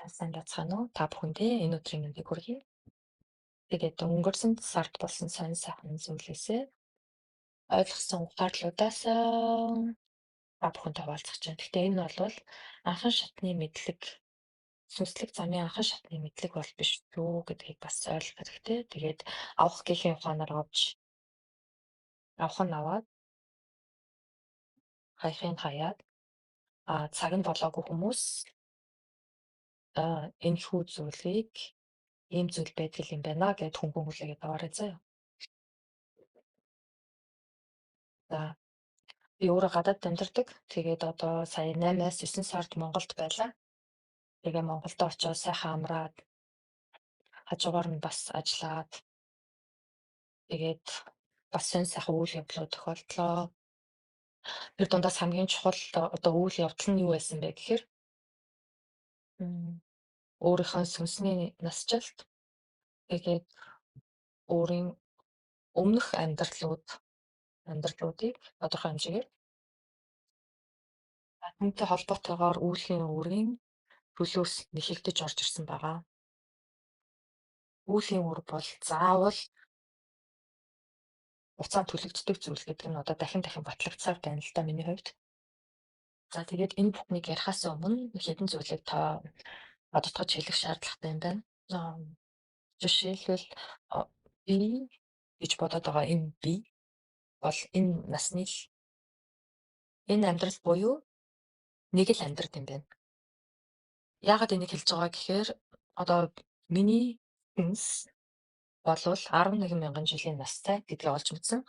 Сайн байцгаана уу? Та бүхэндээ энэ өдрийн мэндийг хүргэе. Тэгээд өнгөрсөн сард болсон сонь сайхан зүйлээсээ ойлгосон ухаарлуудаас та бүхэнтэй хуваалцах гэж байна. Гэхдээ энэ бол анхан шатны мэдлэг, сүнслэг замын анхан шатны мэдлэг бол биш шүү гэдгийг бас ойлгох хэрэгтэй. Тэгээд авах гэхийн ухаанаар авч авах нь аваад хаяхыг хаяад цаг нь болоогүй хүмүүс энэхүү зүйлийг ийм зүйл байдаг юм байна гэд хөнгөн хүлээгээд аваарай заа. За би өөрөө гадаад амьдардаг. Тэгээд одоо сая 8-аас 9 сард Монголд байлаа. Тэгээ Монголд очоод сайхан амраад хажуугаар нь бас ажиллаад тэгээд бас сонь сайхан үйл явдлууд тохиолдлоо. Тэр дундаас хамгийн чухал одоо үйл явдал нь юу байсан бэ гэхээр өөрийнхөө сүнсний насжилт, тэгээд өөрийн өмнөх амьдралуудыг тодорхой хэмжээгээр түүнтэй холбоотойгоор үйлийн үрийн төлөөс нэхэгдэж орж ирсэн байгаа. Үйлийн үр бол заавал буцаан төлөгддөг зүйл гэдэг нь одоо дахин дахин батлагдсаар байна л да миний хувьд. За тэгээд энэ бүхнийг ярихаас өмнө хэдэн зүйлийг та бодотгож хэлэх шаардлагатай юм байна. Жишээлбэл, би гэж бодоод байгаа энэ би бол энэ насны л энэ амьдрал буюу нэг л амьдрал юм байна. Яагаад энийг хэлж байгаа гэхээр одоо миний хүнс болвол 11 мянган жилийн настай гэдгийг олж мэдсэн.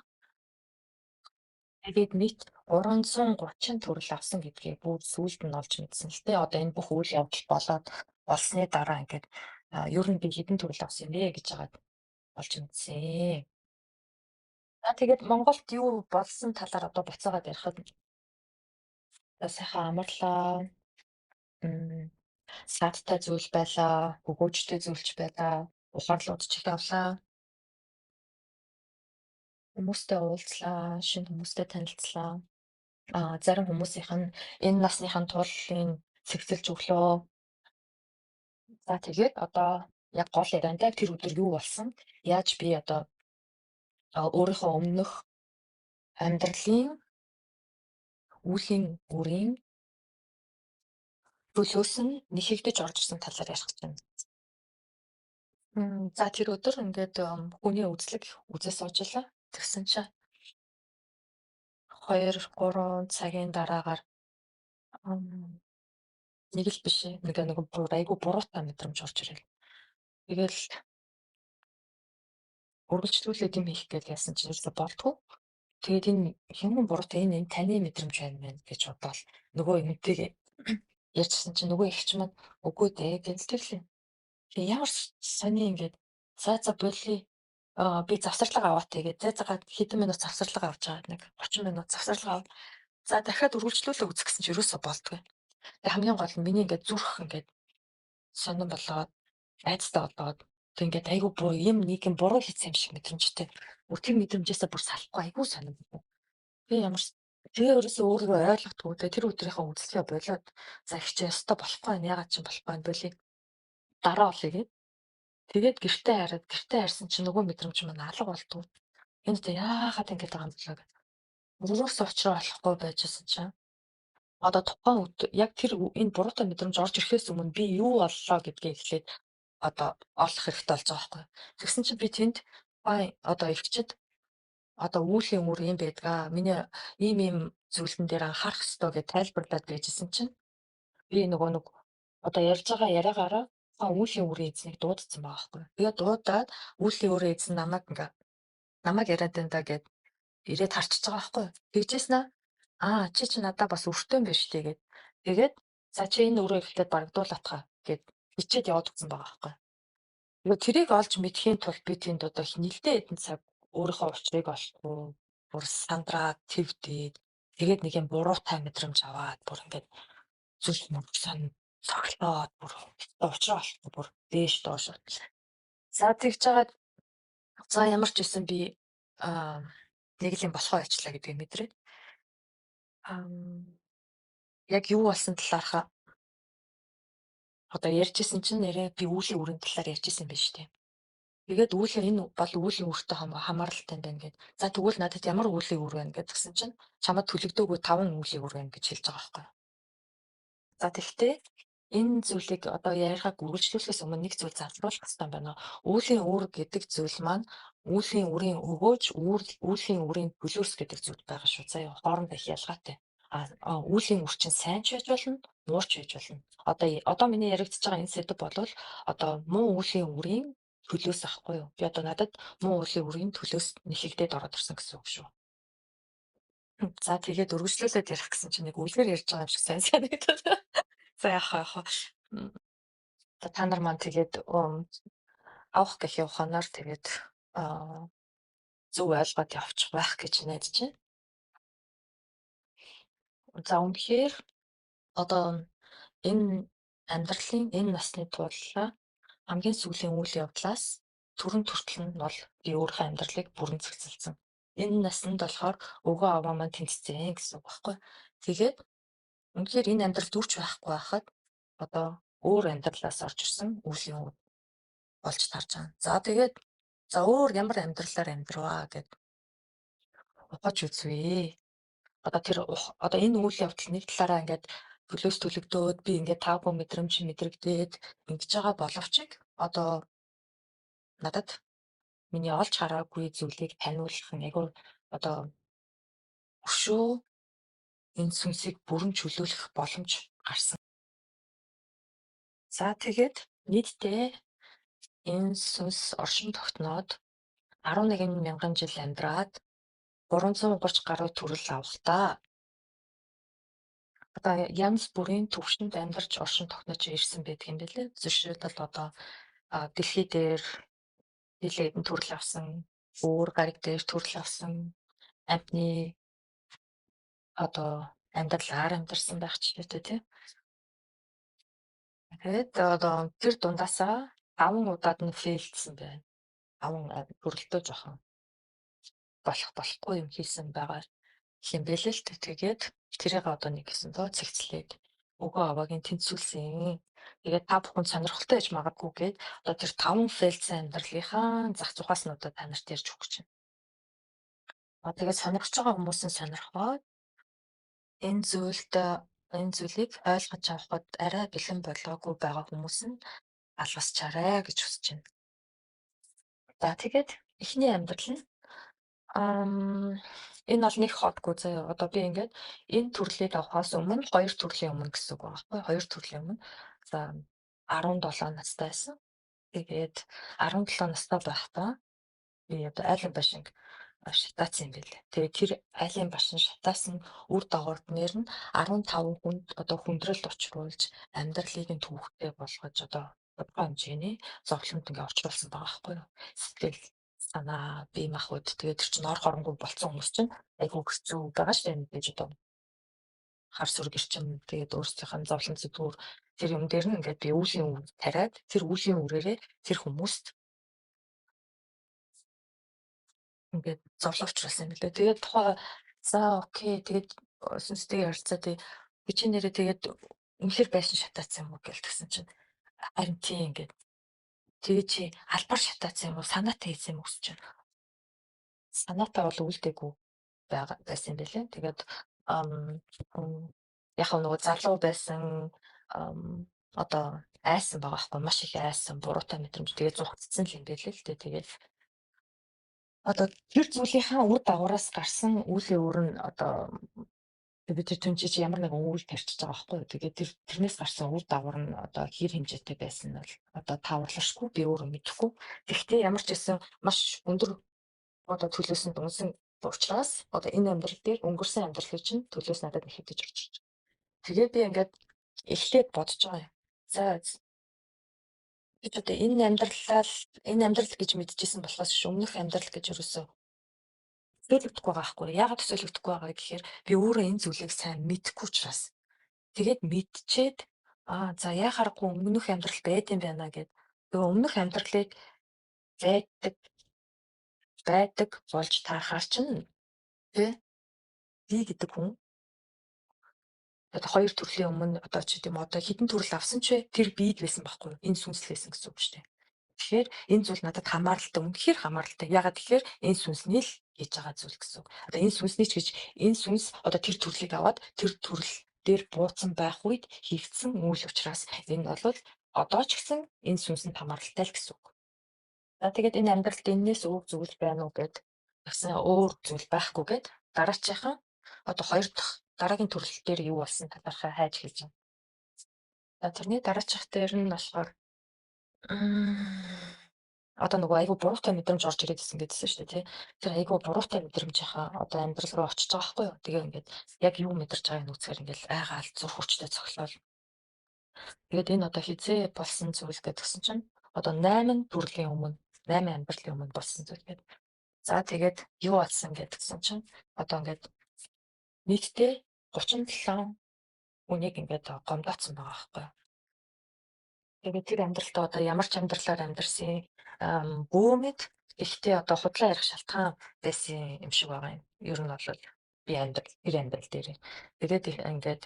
Тэгээд нийт 330 төрөл авсан гэдгийг бүр сүүлд нь олж мэдсэн л дээ. Одоо энэ бүх үйл явдал болоод болсны дараа ингээд ер нь би хэдэн төрөл авсан юм бэ гэж хагаад олж мэдсэн. За тэгээд Монголд юу болсон талаар одоо буцаагаад ярихад сайхан амарлаа. Саадтай зүйл байлаа, өгөөжтэй зүйлч байлаа, ухаарлууд ч их авлаа. Хүмүүстэй уулзлаа, шинэ хүмүүстэй танилцлаа. Зарим хүмүүсийнх нь энэ насныхын тууллын цэгцэлж өглөө. За тэгээд одоо яг гол яриандаа тэр өдөр юу болсон? Яаж би одоо өөрийнхөө өмнөх амьдралын үйлийн үрийн төлөөс нь нэхэгдэж орж ирсэн талаар ярих гэж байна. За тэр өдөр ингээд хүний үзлэг үзээ сууж байлаа. Тэгсэн чинь 2 3 цагийн дараагаар нэг л биш ээ. Нэг нэг айгүй буруутай мэдрэмж орж ирэл. Тэгэл үргэлжлүүлээд юм хийх гээд яасан чинь ерөөсө болдгоо. Тэгээд энэ хэмнэн буруутай энэ таны мэдрэмж байна мэн гэж бодоол нөгөө юмтэйгээ ярьжсэн чинь нөгөө эгч маань үгүй дээ гэнэл тэглээ. Тэгээ ямар сони ингээд за за болий би завсарлага аваад тэгээд за за хэдэн минут завсарлага авч байгаа нэг 30 минут завсарлага аваад за дахиад үргэлжлүүлээ үзэх гэсэн чинь ерөөсө болдгоо. Тэгээ хамгийн гол нь миний ингээд зүрх ингээд сонин болоод айцтай болоод тэг ингээд айгүй буу юм нэг юм буруу хийсэн юм шиг мэдрэмжтэй. Бүр тэр мэдрэмжээсээ бүр салахгүй айгүй сонин. Би ямар тэгээ ерөөсөө өөрийгөө ойлгохгүй. Тэгээ тэр өдрийнхөө үзлэгээ болоод за ихчээ ёстой болохгүй байна. Яагаад ч юм болохгүй байна болий. Дараа олъё гэд. Тэгээд гэртээ хараад гэртээ харсан чинь нөгөө мэдрэмж маань алга болдгоо. Энэ тэ яагаад ингэж байгаа юм болоо гэд. Өрөөсөө учраа олохгүй байжсэн чинь одоо тухайн үед яг тэр энэ буруутай мэдрэмж орж ирэхээс өмнө би юу боллоо гэдгээ эхлээд одоо олох хэрэгтэй болж байгаа байхгүй. Тэгсэн чинь би тэнд тухайн одоо эгчид одоо үүлийн үр юм байдгаа. Миний ийм ийм зүйлэн дээр анхаарах ёстой гэж тайлбарлаад байжсэн чинь би нөгөө нэг одоо ярьж байгаа яриагаараа тухайн үүлийн үрийн эзнийг дуудсан байгаа байхгүй. Тэгээ дуудаад үүлийн үрийн эзэн намайг ингээ намайг яриад байна да гэд ирээд харчиж байгаа байхгүй. Тэгжээс нэ чи чи надаа бас өртөн биш үү гэд. Тэгээд за чи энэ өрөө эхлээд барагдуулаатгаа гэд хичээд яваад өгсөн байгаа байхгүй. Тэгээ тэрийг олж мэдэхийн тулд би тэнд одоо нэлээд хэдэн цаг өөрийнхөө учрыг олохгүй бүр сандраад твдээд тэгээд нэг юм буруутай мэдрэмж аваад бүр ингээд зүрх мөргсөн цоглоод бүр учраа олохгүй бүр дээш доош. За тэгж жагаад за ямар ч байсан би нэг л юм болохоо яачлаа гэдгийг мэдрээд яг юу болсон талаархаа Одоо ярьжсэн чинь нэрээ би үүлийн үрийн талаар ярьжсэн байж тээ. Тэгээд үүлийн энэ бол үүлийн үртэй хамааралтай юм байна гэд. За тэгвэл надад ямар үүлийн үр байна гэдгсэн чинь чамд төлөгдөөгүй 5 үүлийн үр байна гэж хэлж байгаа байхгүй. За тэгвэл энэ зүйлийг одоо яриагаа үргэлжлүүлэхээс өмнө нэг зүйл залруулах хэрэгтэй байна. Үүлийн үр гэдэг зүйл маань үүлийн үрийн өгөөж, үүлийн үрийн төлөөс гэдэг зүйл байгаа шүү. За яа, хоорондоо их ялгаатай. А үүлийн үр чинь сайн ч байж болно, муу ч байж болно. Одоо миний яригдж байгаа энэ сэдэв бол одоо муу үүлийн үрийн төлөөс ахгүй юу? Би одоо надад муу үүлийн үрийн төлөөс нэхэгдээд ороод ирсэн гэсэн үг шүү. За тэгээд үргэлжлүүлээд ярих гэсэн чинь нэг үлгэр ярьж байгаа юм шиг сайн санагдаад. За яах вэ, яах вэ? Та нар маань тэгээд авах гэх ухаанаар тэгээд зөв ойлгоод явчих байх гэж найдаж байна. За үнэхээр одоо энэ амьдралын энэ насны туллаа хамгийн сүүлийн үйл явдлаас төрөн төртөл нь бол би өөрийнхөө амьдралыг бүрэн зэгцэлсэн. Энэ насанд болохоор өгөө аваа маань тэнцсэн гэсэн үг байхгүй. Тэгээд үнэхээр энэ амьдрал дүүрч байхгүй байхад одоо өөр амьдралаас орж ирсэн үйл үр болж тарж байгаа. За тэгээд за өөр ямар амьдралаар амьдрваа гэд ухаж үзвээ. Одоо тэр одоо энэ үйл явдал нэг талаараа ингээд төлөөс төлөгдөөд би ингээд таагүй мэдрэмж мэдрэгдээд ингэж байгаа боловч одоо надад миний олж хараагүй зүйлийг таниулах нь айгүй одоо өшөө энэ сүнсийг бүрэн чөлөөлөх боломж гарсан. За тэгээд нийтдээ энэ сүнс оршин тогтноод 11 мянган жил амьдраад 330 гаруй төрөл авахдаа одоо янз бүрийн төвшөнд амьдарч оршин тогтнож ирсэн байдаг юм билээ. Жишээлбэл одоо дэлхий дээр нэлээд төрөл авсан, өөр гариг дээр төрөл авсан, амьтны одоо амьдралаар амьдарсан байх ч гэдэг тийм. Тэгээд одоо тэр дундаасаа 5 удаад нь fail дсэн байна. 5 төрөлтөө жоохон болох болохгүй юм хийсэн байгаа юм бэлээ л дээ. Тэгээд тэрийг одоо нэг гэсэндөө цэгцлээд өгөө аваагийн тэнцвүүлсэн. Тэгээд та бүхэн сонирхолтой байж магадгүй гээд одоо тэр 5 fail дсэн амьдралынхаа зах зухаас нь одоо та нарт ярьж өгөх гэж байна. Тэгээд сонирхож байгаа хүмүүс нь сонирхоод энэ зүйлд энэ зүйлийг ойлгож авахад арай бэлэн болоогүй байгаа хүмүүс нь алгасчаарай гэж хүсэж байна. За тэгээд эхний амьдрал нь энэ бол нэг хотгүй заяа. Одоо би ингээд энэ төрлийг авахаас өмнө хоёр төрлийн өмнө гэсэн үг байгаа байхгүй юу? Хоёр төрлийн өмнө. За 17 настай байсан. Тэгээд 17 настай байхдаа би одоо айлын башинг шатаацсан юм билээ. Тэгээд тэр айлын башин шатаасан үр дагавар нэр нь 15 хүнд одоо хүндрэлд учруулж амьдралыг нь түүхтэй болгож одоо тодорхой хэмжээний зовлонд ингээ орчуулсан байгаа байхгүй юу? Сэтгэл санаа, бие махбод тэгээд тэр чинь ор хоронгүй болцсон хүмүүс чинь айгүй хэцүү байгаа шүү дээ мэдээж одоо хар сүрэг эрчим тэгээд өөрсдийнх нь зовлон зүтгүүр тэр юм дээр нь ингээд би үүлийн үр тариад тэр үүлийн үрээрээ тэр хүмүүст ингээд зовлон учруулсан юм билээ. Тэгээд тухай за окей тэгээд сүнстэйгээ ярилцаа тий би чи нэрээ тэгээд үнэхээр байшин шатаацсан юм уу гэл тэгсэн чинь харин тийм ингээд тэгээ чи албаар шатаацсан юм уу санаатай хийсэн юм уу гэсэн чинь санаатай бол үлдээгүй байгаа байсан юм билээ. Тэгээд яг нөгөө залуу байсан одоо айсан байгаа байхгүй маш их айсан буруутай мэдрэмж тэгээд зугтцсан л юм билээ л дээ. Тэгээд одоо тэр зүйлийнхаа үр дагавраас гарсан үлийн үр нь одоо би тэр түнчиж ямар нэгэн үйл тарчиж байгаа байхгүй юу. Тэгээд тэрнээс гарсан үр дагавар нь одоо хэр хэмжээтэй байсан нь бол одоо тааварлашгүй би өөрөө мэдэхгүй. Тэгэхдээ ямар ч байсан маш өндөр одоо төлөөс нь унсан учраас одоо энэ амьдрал дээр өнгөрсөн амьдралыг чинь төлөөс надад нэхэгдэж орж ирж байгаа. Тэгээд би ингээд эхлээд бодож байгаа юм. За би ч одоо энэ амьдралаа энэ амьдрал гэж мэдчихсэн болохоос биш өмнөх амьдрал гэж юусоо төсөөлөгдөхгүй байгаа байхгүй. Яагаад төсөөлөгдөхгүй байгаа гэхээр би өөрөө энэ зүйлийг сайн мэдэхгүй учраас. Тэгээд мэдчихэд за яа харахгүй өмнөх амьдрал байд юм байна гэд. Тэгээ өмнөх амьдралыг байдаг болж таарахаар чинь тий би гэдэг хүн Одоо хоёр төрлийн өмнө одоо ч гэдэм одоо хэдэн төрөл авсан ч вэ тэр биед байсан байхгүй юу? Энэ сүнс л байсан гэсэн үг шүү дээ. Тэгэхээр энэ зүйл надад хамааралтай, үнэхээр хамааралтай. Яагаад тэгэхээр энэ сүнсний л хийж байгаа зүйл гэсэн үг. Одоо энэ сүнсний ч гэж энэ сүнс одоо тэр төрлийг аваад тэр төрөл дээр бууцсан байх үед хийгдсэн үйл учраас энэ бол одоо ч гэсэн энэ сүнсэнд хамааралтай л гэсэн үг. За тэгээд энэ амьдралд энээс өөр зүйл байна уу гэд гэсэн өөр зүйл байхгүй гэд дараачихан одоо хоёр дахь дараагийн төрөл дээр юу болсон талаархаа хайж хэлж байна. За тэрний дараачих дээр нь болохоор одоо нөгөө айгүй буруутай мэдрэмж орж ирээд исэн гэдсэн шүү дээ тий. Тэр айгүй буруутай мэдрэмжийнхаа одоо амьдрал руу очиж байгаа байхгүй юу. Тэгээ ингээд яг юу мэдэрч байгааг нь үзэхээр ингээд айгаал зүрх хүчтэй цоглоод. Тэгээд энэ одоо хизээ болсон зүйл гэдгсэн чинь одоо 8 төрлийн өмнө 8 амьдралын өмнө болсон зүйл гэдэг. За тэгээд юу болсон гэдгсэн чинь одоо ингээд нийтдээ 37 хүнийг ингээд гомдооцсон байгаа байхгүй юу. Тэгээд тэр амьдралтаа одоо ямар ч амьдралаар амьдарсан бүүмэд гэхдээ одоо худлаа ярих шалтгаан байсан юм шиг байгаа юм. Ер нь бол би амьдрал тэр амьдрал дээр. Тэгээд ингээд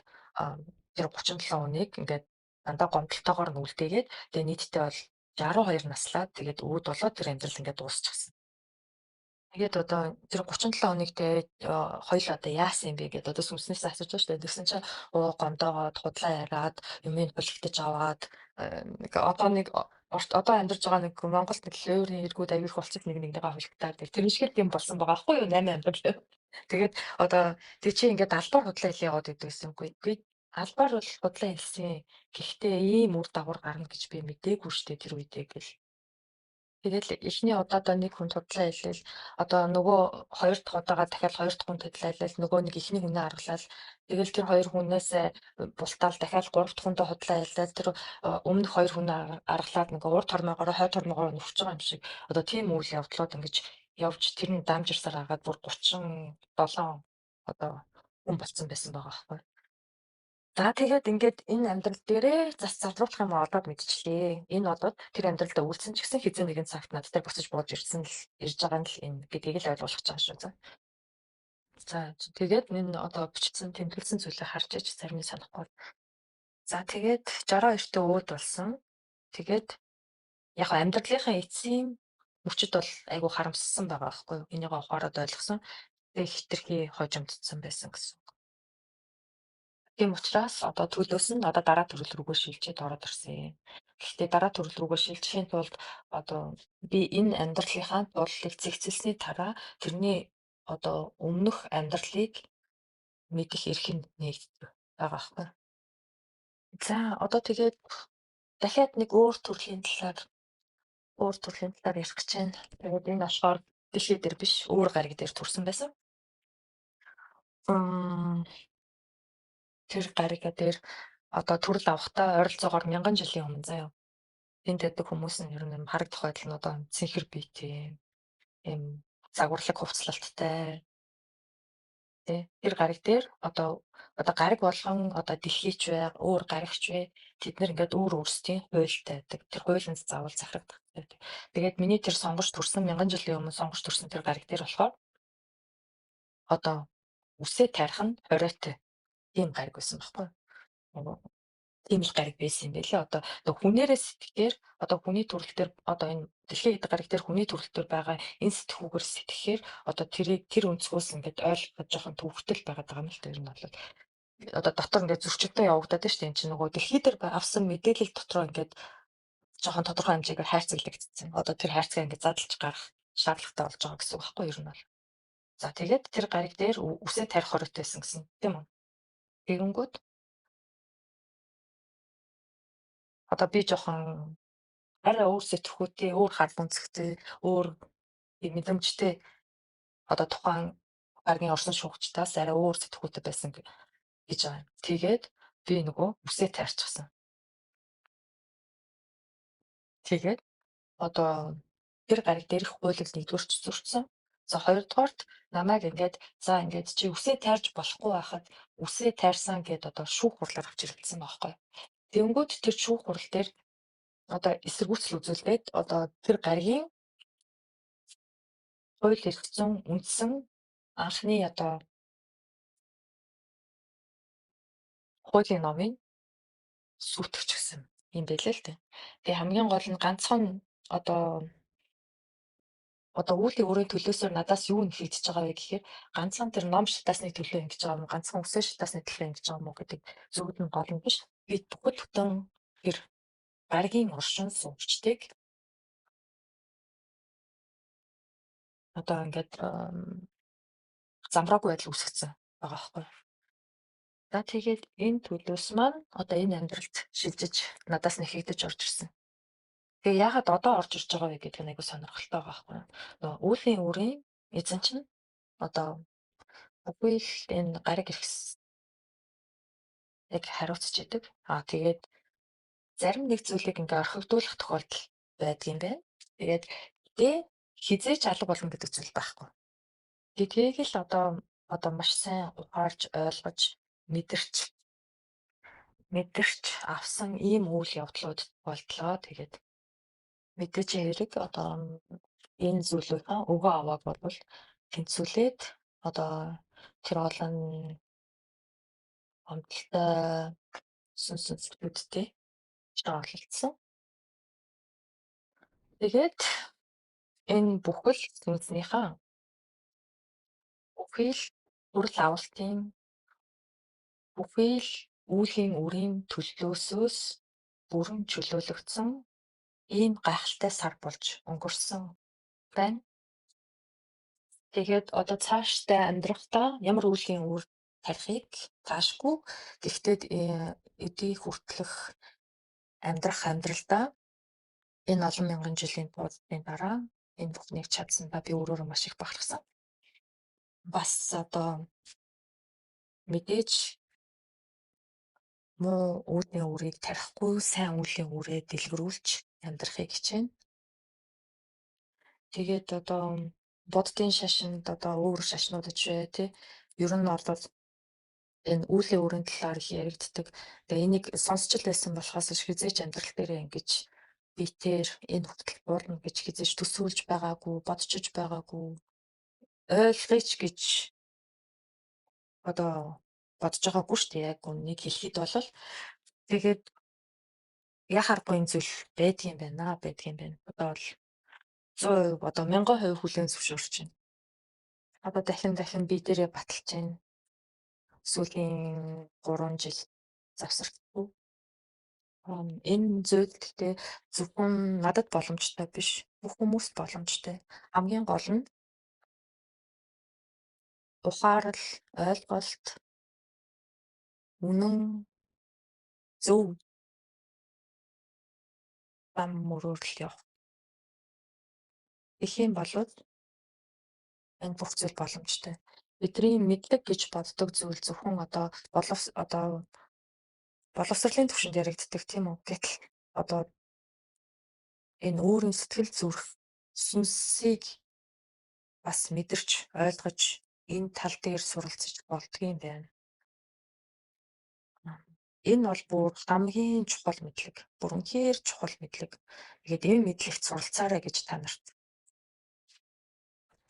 тэр 37 хүнийг ингээд дандаа гомдолтойгоор нь үлдээгээд тэгээд нийтдээ бол 62 наслаад тэгээд үүд болоод тэр амьдрал ингээд дуусчихсан. Тэгээд одоо тэр 37 хоног те хоёул одоо яасан юм бэ гэдээ одоо сүнснээс асууж байгаа шүү дээ. Тэгсэн чинь оо гомдоогоод худлаа яриад юмыг хүлэгдэж аваад нэг одоо нэг одоо амьдарч байгаа нэг Монголд нэг лөөрийн эргүүд аягүй их болчих нэг нэгнийгээ хүлэгдээд тэр шиг юм болсон байгаа байхгүй юу 8 амьдрал. Тэгээд одоо тэг чи ингээд албаар худлаа хэлээ яваад идэв гэсэн үгүй. Үгүй албаар бол худлаа хэлсэн. Гэхдээ ийм үр дагавар гарна гэж би мдээгүй шүү дээ тэр үедээ гэл. Тэгэл эхний удаадаа нэг хүн худлаа хэлээл одоо нөгөө хоёр дахь удаага дахиад хоёр дахь хүн худлаа хэлээл нөгөө нэг эхний хүнээ аргалал тэгэл тэр хоёр хүнээс бултаал дахиад гурав дахь хүндээ худлаа хэлээл тэр өмнөх хоёр хүнээ аргалаад нэг урд хормоогоороо хойд хормоогоороо нөхөж байгаа юм шиг одоо тийм үйл явдлууд ингэж явж тэр нь дамжирсаар агаад бүр 37 одоо хүн болцсон байсан байгаа байхгүй. За тэгээд ингээд энэ амьдрал дээрээ зас залруулах юм олоод мэдчихлээ. Энэ одод тэр амьдралдаа үлдсэн ч гэсэн хэзээ нэгэн цагт над дээр буцаж бууж ирсэн л ирж байгаа нь л энэ гэдгийг л ойлгуулах гэж байгаа шүү. За. За тэгээд энэ одоо бичсэн тэмдэглэсэн зүйлээ харж ич зарим нь санахгүй. За тэгээд 62-т өөд болсон. Тэгээд яг амьдралынхаа эцсийн мөчөд бол айгүй харамссан байгаа байхгүй юу? Энийг ухаарад ойлгосон. Тэгээд хитрхи хожимдсон байсан гэсэн. Тийм учраас одоо төлөөс нь одоо дараа төрөл рүүгээ шилжээд ороод ирсэн. Гэхдээ дараа төрөл рүүгээ шилжихийн тулд одоо би энэ амьдралынхаа дуулалыг зэгцэлсний дараа тэрний одоо өмнөх амьдралыг мэдэх эрх нь нэгддэг байгаа байхгүй. За одоо тэгээд дахиад нэг өөр төрлийн талаар ярих гэж байна. Тэгээд энэ болохоор дэлхий дээр биш, өөр гариг дээр төрсэн байсан. Тэр гарига дээр одоо төрөл авахдаа ойролцоогоор 1000 жилийн өмнө заяа. Энд байдаг хүмүүс нь ер нь юм харагдах байдал нь одоо цэнхэр биетэй юм загварлаг хувцлалттай. Тэ тэр гариг дээр одоо гариг болгон одоо дэлхийч бай, өөр гаригч бай. Тэд нэр ингээд өөр өөрсдийн хуультай байдаг. Тэр хуулинд заавал захирагдах. Тэгээд миний тэр сонгож төрсэн 1000 жилийн өмнө сонгож төрсэн тэр гариг дээр болохоор одоо үсээ тарих нь хориотой тийм гариг байсан байхгүй юу? Тийм л гариг байсан юм байлээ. Одоо хүнээрээ сэтгэхээр одоо хүний төрөл дээр одоо энэ дэлхийн гэдэг гариг дээр хүний төрөл дээр байгаа энэ сэтгүүгээр сэтгэхээр одоо тэрийг тэр өнцгөөс ингээд ойлгоход жоохон төвхтөл байгаад байгаа юм л тэр нь бол одоо дотор ингээд зөрчилдөө явагдаад байна шүү дээ. Энэ чинь нөгөө дэлхий дээр авсан мэдээлэл дотроо ингээд жоохон тодорхой хэмжээгээр хайрцаглагдсан. Одоо тэр хайрцагаа ингээд задлж гарах шаардлагатай болж байгаа гэсэн үг байхгүй юу ер нь бол. За тэгээд тэр гариг дээр үсээ тарих хориотой байсан гэсэн тийм үү? Тэгэнгүүт одоо би жоохон арай өөр сэтгхүүтэй, өөр хар өнцгтэй, өөр мэдрэмжтэй одоо тухайн гаргийн орсон шүүгчдээс арай өөр сэтгхүүтэй байсан гэж байгаа юм. Тэгээд би нөгөө үсээ тайрчихсан. Тэгээд одоо тэр гариг дээрх хуулийг нэгдүгээрч зөрчсөн. За хоёрдугаарт намайг ингээд за ингээд чи үсээ тайрж болохгүй байхад үсээ тайрсан гэд одоо шүүх хурлаар авч ирэлцсэн байхгүй. Тэнгүүд тэр шүүх хурал дээр одоо эсэргүүцэл үзүүлээд одоо тэр гаригийн хууль эрх зүйн үндсэн анхны одоо Хуулийн номын сүйтгэгч гэсэн юм байлээ л дээ. Тэгээ хамгийн гол нь ганцхан одоо үүлийн өрийн төлөөсөөр надаас юу нэхэгдэж байгаа вэ гэхээр ганцхан тэр ном шатаасны төлөө ингэж байгаа юм уу, ганцхан үсээ шатаасны төлөө ингэж байгаа юм уу гэдэг зүйл нь гол нь биш. Бид бүхэл бүтэн тэр гаригийн оршин суугчдыг одоо ингээд замраагүй байдал үүсгэсэн байгаа байхгүй. За тэгээд энэ төлөөс маань одоо энэ амьдралд шилжиж надаас нэхэгдэж орж ирсэн. Тэгээ яагаад одоо орж ирж байгаа вэ гэдэг нь айгүй сонирхолтой байгаа байхгүй. Нөгөө үүлийн үрийн эзэн чинь одоо үгүй л энэ гариг эрхс яг хариуцж идэг. Аа тэгээд зарим нэг зүйлийг ингээ орхигдуулах тохиолдол байдгийн байна. Тэгээд гэтээ хизээч алга болно гэдэг зүйл байхгүй. Гэдгийг л одоо маш сайн ухаарч ойлгож мэдэрч авсан ийм үйл явдлууд болдлоо. Тэгээд мэдээж хэрэг одоо энэ зүйлийнхаа өгөө авааг бол тэнцвүүлээд одоо тэр олон гомдолтой сүнс сүнслэгүүдтэй оролцсон. Тэгээд энэ бүхэл сүнснийхээ бүхий л төрөл авалтын бүхий л үүлийн үрийн төлөөсөөс бүрэн чөлөөлөгдсөн ийм гайхалтай сар болж өнгөрсөн байна. Тэгээд одоо цаашдаа амьдрахдаа ямар үүлийн үр тарихыг таашгүй, гэхдээ эдийг хүртэлх амьдрах амьдралдаа энэ олон мянган жилийн туулалтын дараа энэ бүхнийг чадсандаа би өөрөөрөө маш их бахархсан. Бас одоо мэдээж муу үүдний үрийг тарихгүй, сайн үеийн үрээ дэлгэрүүлж амьдрахыг хичээнэ. Тэгээд одоо буддын шашинд одоо өөр шашнуудад ч бай тий. Ер нь бол энэ үүлийн үрийн талаар их яригддаг. Тэгээ энийг сонсч л байсан болохоос ш хизээч амьдрал дээрээ ингэж биетээр энэ хүртэл буурна гэж хизээч төсөөлж байгаагүй, бодчиж байгаагүй, ойлгоё ч гэж одоо бодож байгаагүй шүү дээ. Яг үнэнийг хэлэхэд бол тэгээд яхааргүй энэ зүйл байдгийн байна, байдгийн байна. Одоо бол 100% одоо 1000% хүлээн зөвшөөрч байна. Одоо дахин дахин бие дээрээ баталж байна. Сүүлийн 3 жил завсардгүй. Энэ зүйл гэхдээ зөвхөн надад боломжтой биш, бүх хүмүүст боломжтой. Хамгийн гол нь ухаарал, ойлголт, үнэн, зөв зам мөрөөр л явах. Тэгэх юм бол энэ бүх зүйл боломжтой. Бидний мэдлэг гэж боддог зүйл зөвхөн одоо боловсролын түвшинд яригддаг, тийм үү? Гэтэл одоо энэ өөрийн сэтгэл зүрх сүнсийг бас мэдэрч, ойлгож энэ тал дээр суралцж болдгийм байна. Энэ бол бүр хамгийн чухал мэдлэг. Бүр үнэхээр чухал мэдлэг. Тэгээд энэ мэдлэгт суралцаарай гэж та нарт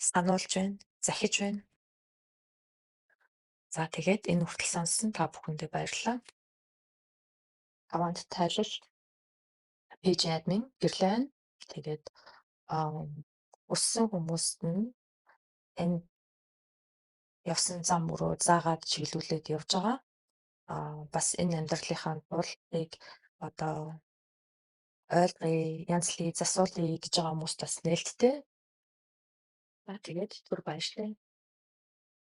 сануулж байна, захиж байна. За тэгээд энэ хүртэл сонссон та бүхэндээ баярлалаа. Авант тайлал пэйжийн админ Гэрлэн. Тэгээд өссөн хүмүүст нь энэ явсан зам мөрөө заагаад чиглүүлээд явж байгаа. Бас энэ амьдралынхаа туултыг одоо ойлгоё, янзлая, засуулъя гэж байгаа хүмүүст бас нээлттэй. За тэгээд түр баярлалаа.